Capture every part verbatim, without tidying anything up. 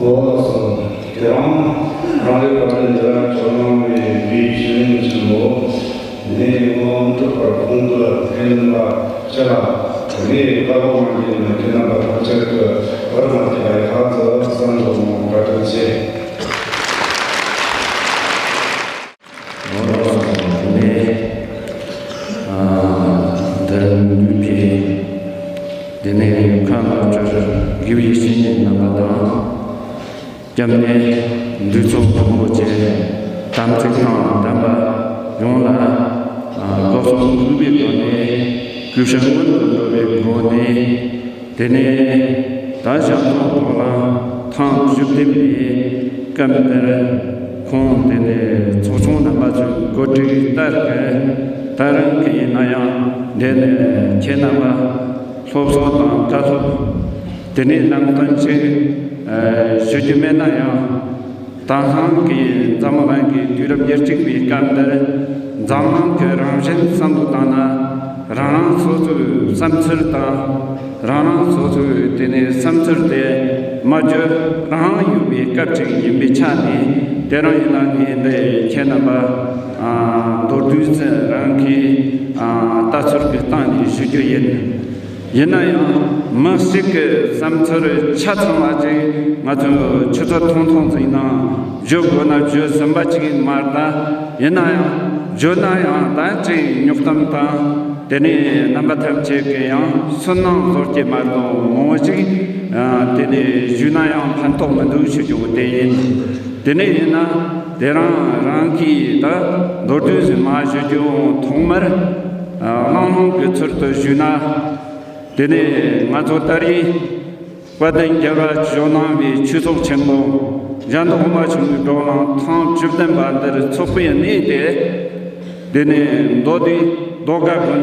ཨོ་ལགས་སོ། དེ་རིང་རང་རེའི་བཀའ་དྲིན་འདི་ལ་ཇོ་ནང་བའི་དགེ་བའི་བཤེས་གཉེན་ཆེན་པོ་ནས་དངོས་གྲུབ་པར་ཁོང་གི་ཕན་པ་ཕྱིར་ར་ངས་བཀའ་སློབ་གནང་རྒྱུ་ནི་ཁྱེད་རྣམ་པ་ཐམས་ཅད་ཀྱི་བར་མ་དེ་ལ་ཡི་ཁ་ཚ་བསམ་བློ་གཏོང་བཀའ་དྲིན་ཆེ། འོ་ལགས་སོ། དེ་ནས་ཨ་འདིར་འདུས་པའི་དེ་ནས་ཡུལ་ཁམས་ལ་སྤྱོད་དགེ་བའི་བཤེས་གཉེན་རྣམ་པ་དང་། སྐྱབས་གནས་འདུས་ཚོགས་ཕུང་པོ་ཆེ་དམ་ཚིག་དང་ལྡན་པ་ཡོངས་ལ་ཨ་སྐུ་གསུང་གུས་པའི་སྒོ་ནས་གུས་ཕྱག་སྔོན་དུ་འགྲོ་བའི་སྒོ་ནས། དེ་ནས་ད་ཞག་ཐོག་ཐོག་ལ་ཐེངས་བཅུ་བདུན་པའི་སྐབས་འདིར་ཁོང་དེ་ནས་ཚོགས་ཆུང་རྣམ་པ་ཚོའི་གོ་སྒྲིག་ལྟར་གྱི་ད་རང་གི་ཡིན་ན་ཡང་འདི་ནས་ཁྱེད་རྣམ་པ་སློབ་གསོ་དང་བཀའ་སློབ་དེ་ནས་ལམ་སྟོན་ཅིག་ཞུ་རྒྱུ་མེད་ན་ཡང་། ད་ཐེངས་ཀྱི་འཛམ་བུ་གླིང་གི་དུས་རབས་ཉེར་གཅིག་པའི་སྐབས་འདིར་འཛམ་གླིང་གི་རང་བཞིན་བསམ་བློ་བཏང་ན། རང་རང་སོ་སོའི་བསམ་ཚུལ་དང་། རང་རང་སོ་སོའི་དེ་ནས་བསམ་ཚུལ་དེ་སྨྲ་བརྗོད་རང་ཡོད་པའི་སྐབས་ཅིག་ཡིན་པའི་ཆ་ནས། དེ་རང་ཡིན་ན་ངས་འདི་ཁྱེད་རྣམ་པ་ཨ་མདོར་བསྡུས་ཙམ་རང་གི་ཨ་ལྟ་ཚུལ་གྱི་སྟེང་ནས་ཞུ་རྒྱུ་ཡིན། ཡིན་ན་ཡང་མི་གཅིག་གི་བསམ་ཚུལ་ཆ་ཚང་བ་ཅིག་ང་ཚོས་ཆུ་ཚོད་ཐུང་ཐུང་ཙམ་ནང་བརྗོད་དགོས་ན་བརྗོད་ཟིན་པ་ཅིག་མ་རེད། ད་ཡིན་ན་ཡང་བརྗོད་ན་ཡང་ད་ཅིག་རྙོག་གཏམ་དང་། དེ་ནས་རྣམ་པ་ཐམས་ཅད་ཀྱི་ཡང་སུན་སྣང་བཟོ་རྒྱུ་མ་གཏོགས་མང་བོ་ཅིག་ཨ་དེ་ནས་ཞུས་ན་ཡང་ཕན་ཐོགས་མི་འདུག་ཞུ་རྒྱུ་དེ་ཡིན། དེ་ནས་ཡིན་ན་དེ་རང་རང་གིས་ད་མདོར་བསྡུས་ཟིན་མ་ཞུ་རྒྱུ་ཐོག་མར་ཨ་གླེང་སློང་གི་ཚུལ་དུ་ཞུས་ན། དེ་ནས་ང་ཚོ་ད་རེས་དཔལ་ལྡན་རྒྱལ་བ་ཇོ་ནང་བའི་ཆོས་ཚོགས་ཆེན་པོ་གཞན་དུ་དབུ་མ་ཆུང་ངུའི་གྲོགས་ལ་ཐེངས་བཅུ་བདུན་པ་འདིར་ཚོགས་པའི་གནས་དེ། དེ་ནས་མདོ་སྡེ་མདོ་སྒར་དགོན་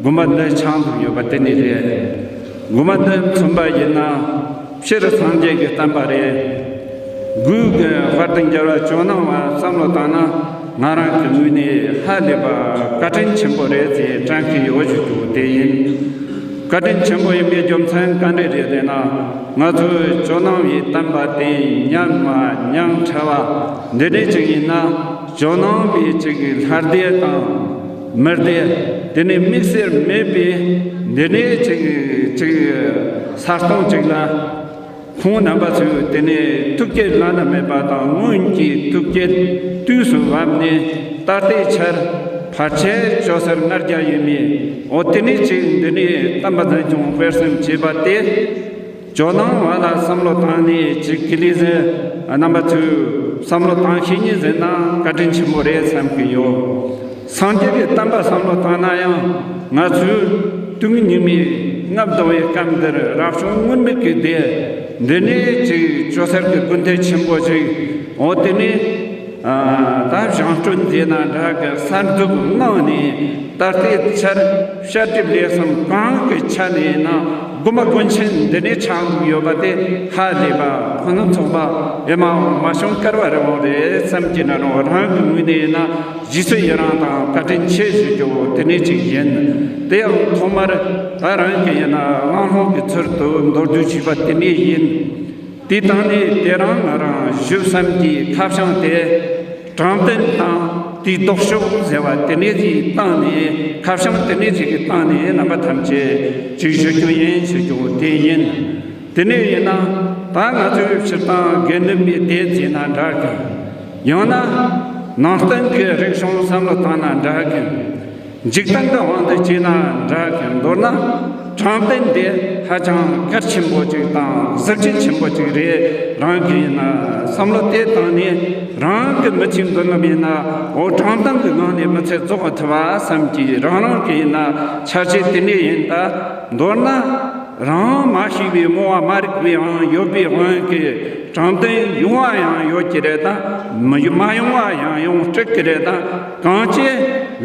དགོན་པ་འདི་ཆགས་འདུག་ཡོད་པ་དེ་ནས་རེད། དགོན་པ་འདི་མཚོན་པ་ཡིན་ན་སྤྱིར་སངས་རྒྱས་ཀྱི་བསྟན་པ་རེད། སྒོས་ཀྱི་དཔལ་ལྡན་རྒྱལ་བ་ཇོ་ནང་བ་བསམ་བློ་བཏང་ན། ང་རང་གི་ངོས་ནས་ཧ་ལས་པ་བཀའ་དྲིན་ཆེན་པོ་རེད་ཅེས་དྲན་གྱི་ཡོད་ཞུ་རྒྱུ་དེ་ཡིན། བཀའ་དྲིན་ཆེན་པོ་ཡིན་པའི་རྒྱུ་མཚན་ག་འདྲ་རེད་ཟེར་ན། ང་ཚོའི་ཇོ་ནང་བའི་བསྟན་པ་དེ་ཉམས་པ་ཉམས་ཕྲ་བ་འདི་འདྲ་ཅིག་ཡིན་ན། ཇོ་ནང་བའི་ཅིག་ལྷ་སྡེ་དང་མི་སྡེ་དེ་ནས་དམིགས་བསལ་མེད་པའི་འདི་འདྲ་ཅིག་ཅིག་ས་སྟོང་ཅིག་ལ། ཁོང་རྣམ་པ་ཚོས་དེ་ནས་ཐུགས་བསྐྱེད་བླ་ན་མེད་པ་དང་སྔོན་གྱི་ཐུགས་བསྐྱེད་དུས་སུ་བབས་ནས། ད་ལྟའི་ཆར་ཕལ་ཆེར་ཇོ་སེར་ལྔ་བརྒྱ་ཡོད་མེད། འོ་དེ་ནས་ཅིག་འདི་ནས་བསྟན་པ་འཛིན་སྐྱོང་སྤེལ་གསུམ་བྱས་པ་དེ། ཇོ་ནང་བ་ལ་བསམ་བློ་བཏང་ནས་ཅིག་གི་ལས་ཟེར་རྣམ་པ་ཚོས་བསམ་བློ་བཏང་ཤེས་ཉིན་ཟེར་ན་བཀའ་དྲིན་ཆེན་པོ་རེད་བསམ་གྱི་ཡོད། སངས་རྒྱས་ཀྱི་བསྟན་པ་བསམ་བློ་བཏང་ན་ཡང་ང་ཚོས་དུས་ངན་སྙིགས་མའི་རྔམ་ལྡང་བའི་སྐབས་འདིར་རབ་བྱུང་སྔོན་མེད་ཀྱི་སྡེ་འདི་ནས་ཅིག་ཇོ་སེར་གྱི་དགོན་སྡེ་ཆེན་པོ་ཅིག་འོ་དེ་ནས་ཨ་ད་བཞེངས་སྐྲུན་མཛད་ན་འདྲ་གི་གསར་འཛུགས་གནང་ནས། ད་ལྟའི་ཆར་བཤད་སྒྲུབ་ལས་གསུམ་གང་གི་ཆ་ནས་ཡིན་ན་དགོན་པ་དགོན་ཆེན་འདི་ནས་ཆགས་འདུག་ཡོད་པ་དེ་ཧ་ལས་པ་ཁོ་ན་ཚོགས་པ་ཨེ་མ་འོང་མ་བྱུང་སྐལ་བ་རེ་འོང་རེད་བསམ་གྱི་ན་རུང་། རང་གི་ངོས་ནས་ཡིན་ན་རྗེས་སུ་ཡི་རང་དང་བཀའ་དྲིན་ཆེ་ཞུ་རྒྱུ་དེ་ནས་ཅིག་ཡིན། དེ་ཡང་ཐོག་མར་ད་རང་གི་ཡིན་ན་གླེང་སློང་གི་ཚུལ་དུ་མདོར་བསྡུས་བྱས་པ་དེ་ནས་ཡིན། དེའི་སྟེང་ནས་དེ་རིང་ང་རང་ཞུ་བསམ་གྱི་ཁ་བྱང་དེ། དྲང་བདེན་དང་དེའི་ལྡོག་ཕྱོགས་ཟེར་བ་དེ་ནས་ཀྱི་སྟེང་ནས། ཁ་བྱང་དེ་ནས་ཀྱི་སྟེང་ནས་རྣམ་པ་ཐམས་ཅད་ཅིག་ཞུ་རྒྱུ་ཡིན་ཞུ་རྒྱུ་དེ་ཡིན། དེ་ནས་ཡིན་ན་ད་ང་ཚོའི་སྤྱིར་བཏང་དགེ་འདུན་པའི་སྡེ་བྱས་ན་འདྲ་གི། ཡང་ན་ནང་བསྟན་གྱི་རིག་གཞུང་བསམ་བློ་བཏང་ན་འདྲ་གི། འཇིག་རྟེན་གྱི་དབང་དུ་བྱས་ན་འདྲ་གི། མདོར་ན་དྲང་བདེན་དེ་ཧ་ཅང་གལ་ཆེན་པོ་ཅིག་དང་གཟི་བརྗིད་ཆེན་པོ་ཅིག་རེད། རང་གི་ཡིན་ན་བསམ་བློ་དེ་བཏང་ནས་རང་གི་མི་ཚེའི་མདུན་ལམ་ཡིན་ན། འོ་དྲང་བདེན་གྱི་ངང་ནས་མི་ཚེ་རྫོགས་ཐུབ་པ་བསམ་གྱི། རང་རང་གི་ཡིན་ན་འཆར་གཞི་དེ་འདྲ་ཡིན། ད་མདོར་ན་རང་མ་ཤེས་པའི་རྨོངས་པ་མ་རིག་པའི་དབང་ཡོད་པའི་དབང་གིས་དྲང་བདེན་ཡོང་བ་ཡང་ཡོད་ཀྱི་རེད་དང་། མི་མ་ཡོང་བ་ཡང་ཡོང་སྲིད་ཀྱི་རེད་དང་། གང་ཅི་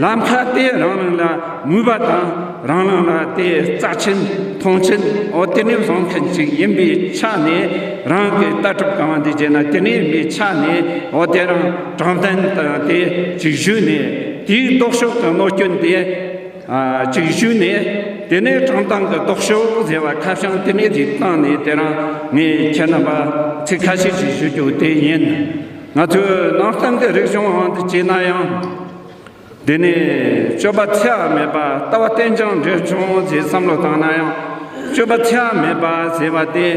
ལམ་ཁ་དེ་རང་རང་ལ་མོས་པ་དང་། རང་རང་ལ་དེ་རྩ་ཆེན་མཐོང་ཆེན་འོ་དེ་ནས་བཟུང་མཁན་ཅིག་ཡིན་པའི་ཆ་ནས། རང་གི་ལྟ་གྲུབ་གང་དེ་བྱས་ན་དེ་ནས་ཡིན་པའི་ཆ་ནས། འོ་དེ་རང་དྲང་བདེན་དང་དེ་ཅིག་ཞུས་ནས། དེའི་ལྡོག་ཕྱོགས་ཀྱི་གནོད་སྐྱོན་དེ་ཨ་ཅིག་ཞུས་ནས། དེ་ནས་དྲང་བདེན་གྱི་ལྡོག་ཕྱོགས་ཟེར་བ་ཁ་བྱང་དེ་ནས་ཅིག་བཏང་ནས། དེ་རིང་ངས་ཁྱེད་རྣམ་པ་ཚིག་ཁ་ཤས་ཤིག་ཞུ་རྒྱུ་དེ་ཡིན། ང་ཚོའི་ནང་བསྟན་གྱི་རིག་གཞུང་འོག་ཏུ་བྱས་ན་ཡང་། དེ་ནས་སྤྱོད་པ་འཚེ་བ་མེད་པ། ལྟ་བ་རྟེན་ཅིང་འབྲེལ་འབྱུང་ཞེས་བསམ་བློ་བཏང་ན་ཡང་། སྤྱོད་པ་འཚེ་བ་མེད་པ་ཟེར་བ་དེ།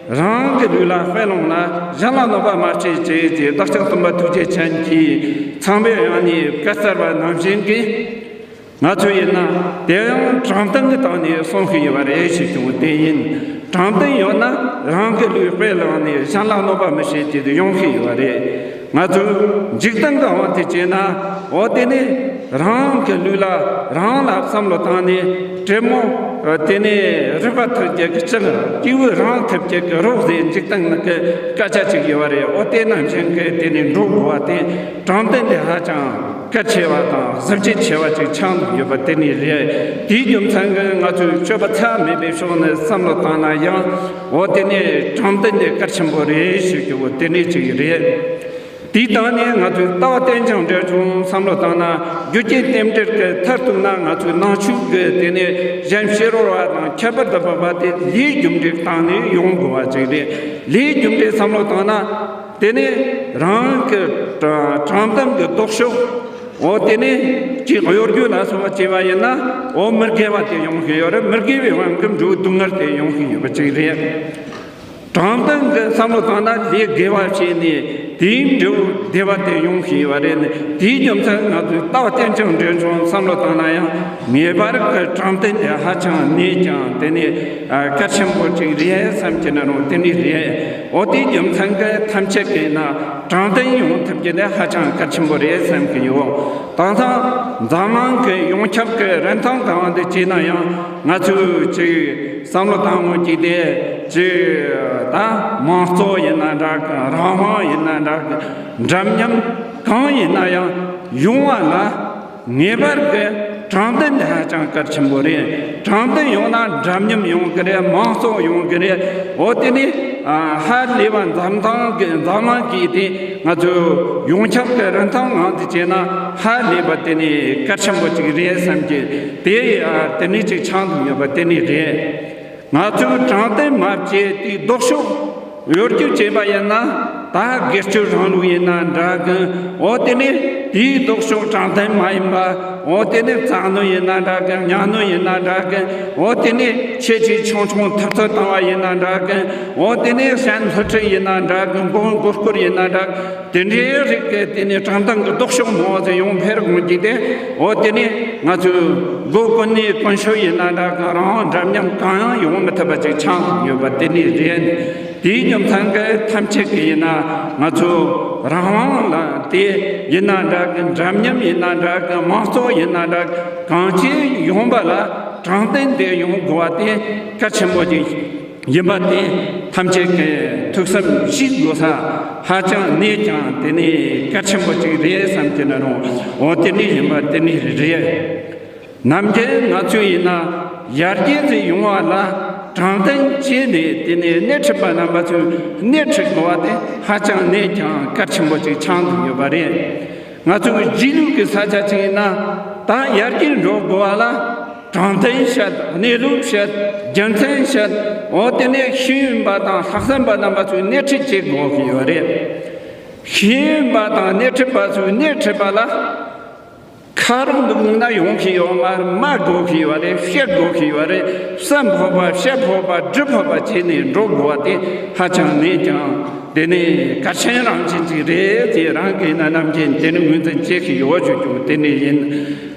རང་གི་ལུས་ལ་དཔེ་ལོངས་ལ། གཞན་ལ་གནོད་པ་མ་བྱེད་ཅེས་ཀྱི་བདག་ཅག་སྟོན་པ་ཐུགས་རྗེ་ཅན་གྱིས་ཚངས་པའི་དབྱངས་ནས་བཀའ་སྩལ་བ་ནང་བཞིན་གྱི། ང་ཚོ་ཡིན་ན་དེ་ཡང་དྲང་བདེན་གྱི་སྟེང་ནས་གསུང་གི་ཡོད་པ་རེད་ཞེས་ཀྱང་དེ་ཡིན། དྲང་བདེན་ཡོད་ན་རང་གི་ལུས་དཔེ་བླངས་ནས་གཞན་ལ་གནོད་པ་མི་བྱེད་ཅེས་ཡོང་གི་ཡོད་པ་རེད། ང་ཚོས་འཇིག་རྟེན་གྱི་དབང་དུ་བྱས་ན། འོ་དེ་ནི་རང་གི་ལུས་ལ་རང་ལ་བསམ་བློ་བཏང་ནས། དྲེད་མོང་དེ་ནི་རུས་པ་ཐུར་གྱི་ལྕགས། སྐྱེས་བུ་རང་ཐུར་གྱི་རོ་ཟེར་འཇིག་རྟེན་གྱི་སྐད་ཆ་ཅིག་ཡོད་པ་རེད། འོ་དེ་ནང་བཞིན་གྱི་དེ་ནི་འགྲོ་དགོས་པ་དེ། དྲང་བདེན་དེ་ཧ་ཅང་གལ་ཆེ་བ་དང་གཟི་བརྗིད་ཆེ་བ་ཅིག་ཆགས་འདུག་ཡོད་པ་དེ་ནི་རེད། དེའི་རྒྱུ་མཚན་གྱིས་ང་ཚོས་སྤྱོད་པ་འཚེ་བ་མེད་པའི་ཕྱོགས་ནས་བསམ་བློ་བཏང་ན་ཡང་། འོ་དེ་ནི་དྲང་བདེན་དེ་གལ་ཆེན་པོ་རེད་ཞུ་རྒྱུ་བོ་དེ་ནི་ཅིག་རེད། དེའི་སྟེང་ནས་ང་ཚོས་ལྟ་བ་རྟེན་ཅིང་འབྲེལ་འབྱུང་བསམ་བློ་བཏང་ན། རྒྱུ་རྐྱེན་རྟེན་འབྲེལ་གྱི་མཐར་གཏུགས་ན། ང་ཚོའི་ནང་ཆོས་ཀྱི་དེ་ནི་གཞན་ཕྱི་རོལ་བ་དང་ཁྱད་པར་དུ་འཕགས་པ་དེ་ལས་རྒྱུ་འབྲས་སྟེང་ནས་ཡོང་དགོས་པ་ཅིག་རེད། ལས་རྒྱུ་འབྲས་བསམ་བློ་བཏང་ན། དེ་ནི་རང་གི་དྲང་དྲང་བདེན་གྱི་ལྡོག་ཕྱོགས། འོ་དེ་ནི་ཅིག་གཡོ་སྒྱུ་ལ་སོགས་པ་བྱས་པ་ཡིན་ན། འོ་མི་དགེ་བ་དེ་ཡོང་གི་ཡོད་རེད། མི་དགེ་བའི་དབང་གིས་འགྲོ་བའི་སྡུག་བསྔལ་དེ་ཡོང་གི་ཡོད་པ་ཅིག་རེད། དྲང་བདེན་གྱི་བསམ་བློ་བཏང་ན་ལས་དགེ་བ་བྱས་ནས་དེའི་འབྲས་བུ་བདེ་བ་དེ་ཡོང་གི་ཡོད་རེད། དེའི་རྒྱུ་མཚན་ང་ཚོས་ལྟ་བ་རྟེན་ཅིང་འབྲེལ་འབྱུང་བསམ་བློ་བཏང་ན་ཡང་། ངེས་པར་གྱི་དྲང་བདེན་དེ་ཧ་ཅང་གནས་ཀྱང་དེ་ནི་གལ་ཆེན་པོ་ཅིག་རེད་བསམ་གྱི་ན་རུང་དེ་ནི་རེད། འོ་དེའི་རྒྱུ་མཚན་གྱིས་ཐམས་ཅད་ཀྱིས་ན་དྲང་བདེན་ཡོང་ཐུབ་རྒྱུ་དེ་ཧ་ཅང་གལ་ཆེན་པོ་རེད་བསམ་གྱི་ཡོད། དེང་སང་འཛམ་གླིང་གི་ཡོངས་ཁྱབ་ཀྱི་རིན་ཐང་གང་དུ་བྱས་ན་ཡང་། ང་ཚོས་ཅིག་བསམ་བློ་བཏང་ངོ་ཅིག་དེ་ཅིག་ད་དམངས་གཙོ་ཡིན་ན་འདྲ་གི། རང་དབང་ཡིན་ན་འདྲ་གི། འདྲ་མཉམ་གང་ཡིན་ན་ཡང་། ཡོང་བ་ལ་ངེས་པར་གྱི་དྲང་བདེན་དེ་ཧ་ཅང་གལ་ཆེན་པོ་རེད། དྲང་བདེན་ཡོང་ན་འདྲ་མཉམ་ཡོང་གི་རེད། དམངས་གཙོ་ཡོང་གི་རེད། འོ་དེ་ནི་ཧ་ལས་པ་འཛམ་ཐང་གི་འཛམ་གླིང་གི་དེ་ང་ཚོ་ཡོངས་ཁྱབ་ཀྱི་རིན་ཐང་ངང་དུ་བྱས་ན་ཧ་ལས་པ་དེ་ནི་གལ་ཆེན་པོ་ཅིག་རེད་བསམ་གྱི། དེ་དེ་ནི་ཅིག་ཆགས་འདུག་ཡོད་པ་དེ་ནི་རེད། ང་ཚོས་དྲང་བདེན་མ་བྱས་དེའི་ལྡོག་ཕྱོགས་གཡོ་སྒྱུ་བྱས་པ་ཡིན་ན། ད་སྒེར་གཅོད་རིང་ལུགས་ཡིན་ན་འདྲ་གི། འོ་དེ་ནི་དེའི་ལྡོག་ཕྱོགས་དྲང་བདེན་མ་ཡིན་པ། འོ་དེ་ནི་རྩ་གནོན་ཡིན་ན་འདྲ་གི། གཉའ་གནོན་ཡིན་ན་འདྲ་གི། འོ་དེ་ནི་ཆེ་ཆེ་ཆུང་ཆུང་འཐབ་རྩོད་བཏང་བ་ཡིན་ན་འདྲ་གི། འོ་དེ་ནི་གཞན་བསླུ་བྲིད་ཡིན་ན་འདྲ་གི། མགོ་མགོ་སྐོར་ཡིན་ན་འདྲ་གི། དེ་འདྲའི་རིགས་ཀྱི་དེ་ནི་དྲང་བདེན་གྱི་ལྡོག་ཕྱོགས་མང་བ་ཟིག་ཡོང་འཕེལ་འོང་གི་དེ། འོ་དེ་ནི་ང་ཚོས་མགོ་ཀུན་ནས་ཀུན་སྤྱོད་ཡིན་ན་འདྲ་གི། རང་དབང་འདྲ་མཉམ་གང་ཡང་ཡོང་མི་ཐུབ་པ་ཅིག་ཆགས་ཡོད་པ་དེ་ནི་རེད། དེའི་རྒྱུ་མཚན་གྱིས་ཐམས་ཅད་ཀྱིས་ཡིན་ན་ང་ཚོ་རང་དབང་ལ་དེ་ཡིན་ན་འདྲ་གི། འདྲ་མཉམ་ཡིན་ན་འདྲ་གི། དམངས་གཙོ་ཡིན་ན་འདྲ་གི། གང་ཅི་ཡོང་བ་ལ་དྲང་བདེན་དེ་ཡོང་དགོས་པ་དེ་གལ་ཆེན་པོ་ཅིག་ཡིན་པ་དེ་ཐམས་ཅད་ཀྱིས་ཐུགས་བསམ་བཞེས་དགོས་ས་ཧ་ཅང་གནད་ཀྱང་དེ་ནི་གལ་ཆེན་པོ་ཅིག་རེད་བསམ་གྱི་ན་རུང་། འོ་དེ་ནི་ཡིན་པ་དེ་ནི་རེད། ནམ་རྒྱུན་ང་ཚོ་ཡིན་ན་ཡར་རྒྱས་ཟིག་ཡོང་བ་ལ་དྲང་བདེན་བྱས་ནས། དེ་ནས་སྣེ་ཁྲིད་པ་རྣམ་པ་ཚོས་སྣེ་ཁྲིད་དགོས་པ་དེ་ཧ་ཅང་གནད་ཀྱང་གལ་ཆེན་པོ་ཅིག་ཆགས་འདུག་ཡོད་པ་རེད། ང་ཚོ་གི་རྗེས་ལུས་ཀྱི་ས་ཆ་ཅིག་ཡིན་ན། ད་ཡར་རྒྱས་འགྲོ་དགོས་པ་ལ་དྲང་བདེན་བཤད། གནས་ལུགས་བཤད། རྒྱུ་མཚན་བཤད། འོ་དེ་ནས་ཤེས་ཡོན་པ་དང་ལྷག་བསམ་པ་རྣམ་པ་ཚོས་སྣེ་ཁྲིད་བྱེད་དགོས་ཀྱི་ཡོད་རེད། ཤེས་ཡོན་པ་དང་སྣེ་ཁྲིད་པ་ཚོས་སྣེ་ཁྲིད་པ་ལ། ཁ་རོག་འདུག་ན་ཡོང་གི་ཡོད་མ་རེད། སྨྲ་དགོས་ཀྱི་ཡོད་རེད། བཤད་དགོས་ཀྱི་ཡོད་རེད། བསམ་ཕོད་པ། བཤད་ཕོད་པ། སྒྲུབ་ཕོད་པ་བྱས་ནས་འགྲོ་དགོས་པ་དེ་ཧ་ཅང་གནད་ཀྱང་དེ་ནི་གལ་ཆེན་རང་བཞིན་ཅིག་རེད་ཅེས་རང་གིས་ན་ནམ་རྒྱུན་དེ་ནི་ངོས་འཛིན་བྱེད་ཀྱི་ཡོད་ཞུ་རྒྱུ་དེ་ནི་ཡིན།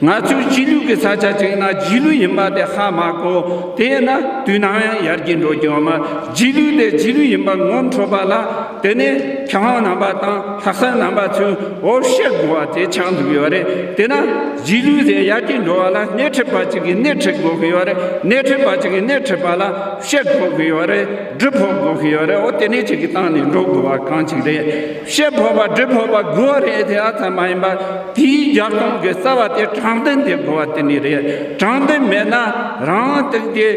ང་ཚོའི་རྗེས་ལུས་ཀྱི་ས་ཆ་ཅིག་ན་རྗེས་ལུས་ཡིན་པ་དེ་ཧ་མ་གོ། དེས་ན་དུས་ནམ་ཡང་ཡར་རྒྱས་འགྲོ་རྒྱུ་ཡོད་མ། རྗེས་ལུས་དེ་རྗེས་ལུས་ཡིན་པ་ངོ་འཕྲོད་པ་ལ། དེ་ནས་མཁས་དབང་རྣམ་པ་དང་ལྷག་བསམ་རྣམ་པ་ཚོས་འོ་བཤད་དགོས་པ་དེ་ཆགས་འདུག་ཡོད་རེད། དེ་ན་རྗེས་ལུས་དེ་ཡར་རྒྱས་འགྲོ་བ་ལ་སྣེ་ཁྲིད་པ་གཅིག་གིས་སྣེ་ཁྲིད་དགོས་ཀྱི་ཡོད་རེད། སྣེ་ཁྲིད་པ་གཅིག་གིས་སྣེ་ཁྲིད་པ་ལ་བཤད་དགོས་ཀྱི་ཡོད་རེད། སྒྲུབ་ཕོད་དགོས་ཀྱི་ཡོད་རེད། འོ་དེ་ནས་གཅིག་གི་སྟེང་ནས་འགྲོ་དགོས་པ་གང་གཅིག་རེད། བཤད་ཕོད་པ་སྒྲུབ་ཕོད་པ་དགོས་རེད་དེ་ཨ་ཙམ་མ་ཡིན་པ། དེའི་རྒྱབ་ལྗོངས་ཀྱི་རྩ་བ་དེ་དྲང་བདེན་དེ་དགོས་པ་དེ་ནས་རེད། དྲང་བདེན་མེད་ན་རང་སྟེང་དེ་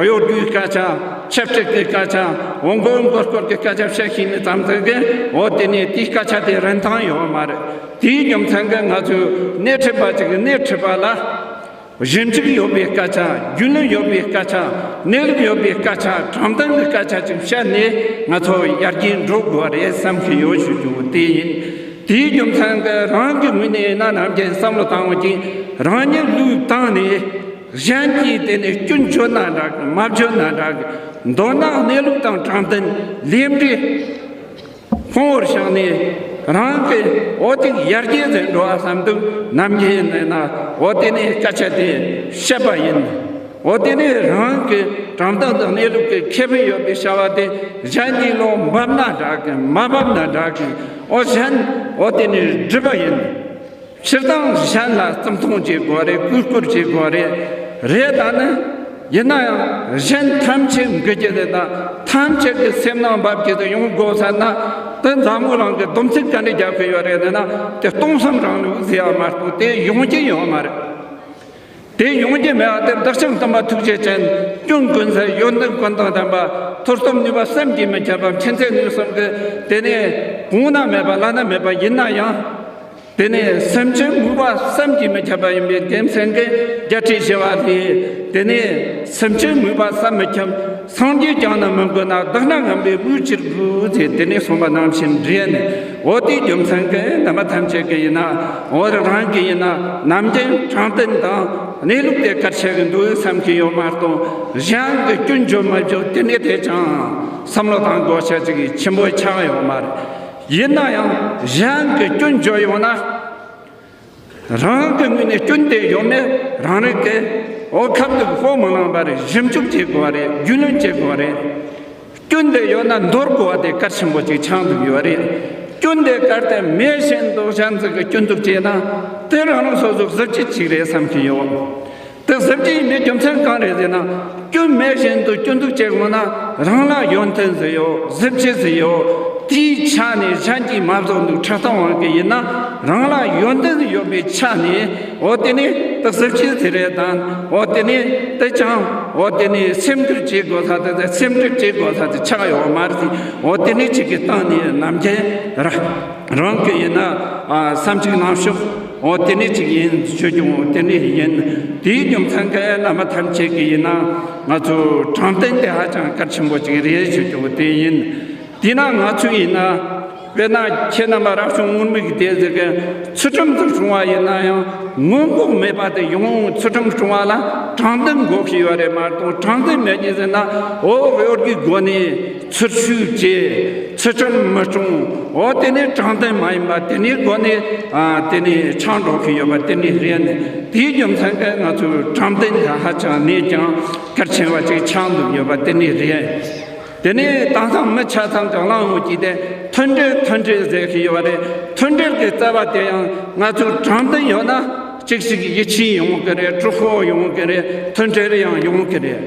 གཡོ་སྒྱུའི་སྐད་ཆ། ཆབ་སྲིད་ཀྱི་སྐད་ཆ། འོ་མགོ་མགོ་སྐོར་གྱི་སྐད་ཆ་བཤད་ཤེས་ནི་ཙམ་ཟིག་གིས་འོ་དེ་ནས་དེའི་སྐད་ཆ་དེ་རིན་ཐང་ཡོད་མ་རེད། དེའི་རྒྱུ་མཚན་གྱིས་ང་ཚོས་སྣེ་ཁྲིད་པ་ཅིག་གིས་སྣེ་ཁྲིད་པ་ལ། ཞིབ་འཇུག་ཡོད་པའི་སྐད་ཆ། རྒྱུས་ལོན་ཡོད་པའི་སྐད་ཆ། གནས་ལུགས་ཡོད་པའི་སྐད་ཆ། དྲང་བདེན་གྱི་སྐད་ཆ་ཅིག་བཤད་ནས་ང་ཚོ་ཡར་རྒྱས་འགྲོ་དགོས་པ་རེད་བསམ་གྱི་ཡོད་ཞུ་རྒྱུ་དེ་ཡིན། དེའི་རྒྱུ་མཚན་གྱིས་རང་གི་ངོས་ནས་ཡིན་ན་ནམ་རྒྱུན་བསམ་བློ་བཏང་བ་ཅིག་རང་ཉིད་ལུགས་བཏང་ནས་གཞན་གྱིས་དེ་ནས་སྐྱོན་བརྗོད་ན་འདྲ་གི། མ་བརྗོད་ན་འདྲ་གི། མདོར་ན་གནས་ལུགས་དང་དྲང་བདེན་ལས་འབྲས། ཕུང་བོར་བཞག་ནས་རང་གི་འོ་དེ་ཡར་རྒྱས་ཟེར་འགྲོ་བ་བསམ་འདུག་ནམ་རྒྱུན་ཡིན་ན་འོ་དེ་ནས་སྐད་ཆ་དེ་བཤད་པ་ཡིན། འོ་དེ་ནས་རང་གི་དྲང་བདེན་དང་གནས་ལུགས་ཀྱི་ཁེ་ཕན་ཡོད་པའི་བྱ་བ་དེ་གཞན་གྱི་བློ་འབབ་ན་འདྲ་གི། མ་འབབ་ན་འདྲ་གི། འོ་གཞན་འོ་དེ་ནས་སྒྲུབ་པ་ཡིན། སྤྱིར་བཏང་གཞན་ལ་བརྩི་མཐོང་བྱེད་དགོས་རེད། གུས་བཀུར་བྱེད་དགོས་རེད། རེད། ད་ནི་ཡིན་ན་ཡང་གཞན་ཐམས་ཅད་འགུལ་གྱི་རེད། ད་ཐམས་ཅད་ཀྱི་སེམས་ནང་འབབ་ཀྱི་དེ་ཡོང་དགོས་ཟེར་ན། དེ་འཛམ་བུ་གླིང་གི་སྡོམ་ཚིག་ག་འདྲ་རྒྱག་གི་ཡོད་རེད་ཟེར་ན། དེ་སྟོང་བསམ་རང་ལུགས་ཟེར་ཡ་མ་གཏོགས་དེ་ཡོང་གི་ཡོད་མ་རེད། དེ་ཡོང་གི་མེད་པ་དེ་བདག་ཅག་སྟོན་པ་ཐུགས་རྗེ་ཅན། སྐྱོན་ཀུན་ཟད་ཡོན་ཏན་ཀུན་དང་ལྡན་པ། ཐོས་བསམ་ནུས་པ་བསམ་གྱིས་མི་ཁྱབ་པ། མཁྱེན་བརྩེ་ནུས་གསུམ་གྱི་དེ་ནས་གོང་ན་མེད་པ་བླ་ན་མེད་པ་ཡིན་ན་ཡང་། དེ་ནས་སེམས་ཅན་མོས་པ་བསམ་གྱིས་མི་ཁྱབ་པ་ཡིན་པས། དེ་མཚན་གྱི་རྒྱལ་སྲས་ཞི་བ་ལྷས། དེ་ནས་སེམས་ཅན་མོས་པ་བསམ་མི་ཁྱབ། སངས་རྒྱས་ཀྱང་ནི་མི་འགོད་ན། བདག་ནི་ངན་པས་མོས་ཅི་དགོས་ཟེར། དེ་ནས་གསུངས་པ་ནང་བཞིན་རེད་ནས། འོ་དེའི་རྒྱུ་མཚན་གྱིས་རྣམ་པ་ཐམས་ཅད་ཀྱིས་ཡིན་ན། འོ་རང་གིས་ཡིན་ན་ནམ་རྒྱུན་དྲང་བདེན་དང་གནས་ལུགས་དེ་གལ་ཆེ་གི་འདུག་བསམ་གྱི་ཡོད་མ་གཏོགས། གཞན་གྱི་སྐྱོན་བརྗོད་མ་བརྗོད་དེ་ནས་དེ་ཅང་བསམ་བློ་གཏང་དགོས་ཤེས་ཅིག་ཆེན་པོ་ཆགས་ཡོད་མ་རེད། ཡིན་ན་ཡང་གཞན་གྱི་སྐྱོན་བརྗོད་ཡོང་ན། རང་གི་ངོས་ནས་སྐྱོན་དེ་ཡོད་མེད་རང་རིག་གི་འོ་ཁ་ཐུག་ཧོ་མི་ལངས་པར་ཞིབ་འཇུག་བྱེད་དགོས་རེད། རྒྱུས་ལོན་བྱེད་དགོས་རེད། སྐྱོན་དེ་ཡོད་ན་འདོར་དགོས་པ་དེ་གལ་ཆེན་པོ་ཅིག་ཆགས་འདུག་ཡོད་རེད། སྐྱོན་དེ་གལ་ཏེ་མེད་བཞིན་དུ་གཞན་ཚོ་གི་སྐྱོན་འཛུགས་བྱས་ན། དེ་རང་རང་སོ་སོ་གཟི་བརྗིད་ཅིག་རེད་བསམ་གྱི་ཡོད། དེ་གཟི་བརྗིད་ཡིན་པའི་རྒྱུ་མཚན་གང་རེད་ཟེར་ན། སྐྱོན་མེད་བཞིན་དུ་སྐྱོན་འཛུགས་བྱེད་དགོས་ན། རང་ལ་ཡོན་ཏན་ཟིག་ཡོད། གཟི་བརྗིད་ཟིག་ཡོད། དེའི་ཆ་ནས་གཞན་གྱིས་མ་བཟོ་འདུག་ཁྲ་ཐང་དབང་གི་ཡིན་ན། རང་ལ་ཡོན་ཏན་ཟིག་ཡོད་པའི་ཆ་ནས། འོ་དེ་ནས་དེ་གཟི་བརྗིད་ཟིག་རེད་དང་། འོ་དེ་ནས་དེ་ཅང་འོ་དེ་ནས་སེམས་ཁུར་བྱེད་དགོས་ས་དེ། སེམས་ཁྲལ་བྱེད་དགོས་ས་དེ་ཆགས་ཡོད་མ་རེད། འོ་དེ་ནས་ཅིག་གི་སྟེང་ནས་ནམ་རྒྱུན་ར་རང་གི་ཡིན་ན། ཨ། བསམ་གཞིག་གནང་ཕྱོགས་འོ་དེ་ནས་ཅིག་ཡིན་ཞུ་རྒྱུ་འོ་དེ་ནས་ཡིན། དེའི་རྒྱུ་མཚན་གྱིས་རྣམ་པ་ཐམས་ཅད་ཀྱིས་ཡིན་ན་ང་ཚོ་དྲང་བདེན་དེ་ཧ་ཅང་གལ་ཆེན་པོ་ཅིག་རེད་ཞུ་རྒྱུ་དེ་ཡིན། དེས་ན་ང་ཚོས་ཡིན་ན། དཔེར་ན་ཁྱེད་རྣམ་པ་རབ་བྱུང་ངུར་སྨྲིག་དེ་ཟེར་གི་ཚུལ་ཁྲིམས་སུ་སྲུང་བ་ཡིན་ན་ཡང་། མངོན་ལྐོག་མེད་པ་དེ་ཡོང་། ཚུལ་ཁྲིམས་སྲུང་བ་ལ་དྲང་བདེན་དགོས་ཀྱི་ཡོད་རེད་མ་གཏོགས། དྲང་བདེན་མེད་ཀྱི་ཟེར་ན། འོ་གཡོ་སྒྱུའི་སྒོ་ནས་ཚུལ་ཤུགས་བྱེད། ཚུལ་ཁྲིམས་མི་སྲུང་། འོ་དེ་ནས་དྲང་བདེན་མ་ཡིན་པ་དེ་ནས་སྒོ་ནས། ཨ། དེ་ནས་ཆགས་འགྲོ་གི་ཡོད་པ་དེ་ནས་རེད་ནས། དེའི་རྒྱུ་མཚན་གྱིས་ང་ཚོའི་དྲང་བདེན་ལ་ཧ་ཅང་ནས་ཀྱང་གལ་ཆེ་བ་ཅིག་ཆགས་འདུག་ཡོད་པ་དེ་ནས་རེད། དེ་ནས་དེང་སང་མི་ཆ་ཚང་གི་གླེང་ཡོང་གི་དེ་མཐུན་སྒྲིལ་མཐུན་སྒྲིལ་ཟེར་གི་ཡོད་པ་རེད། མཐུན་སྒྲིལ་གྱི་རྩ་བ་དེ་ཡང་ང་ཚོའི་དྲང་བདེན་ཡོད་ན་གཅིག་གཅིག་ཡིད་ཆེས་ཡོང་གི་རེད། དྲག་པོ་ཡོང་གི་རེད། མཐུན་སྒྲིལ་ཡང་ཡོང་གི་རེད།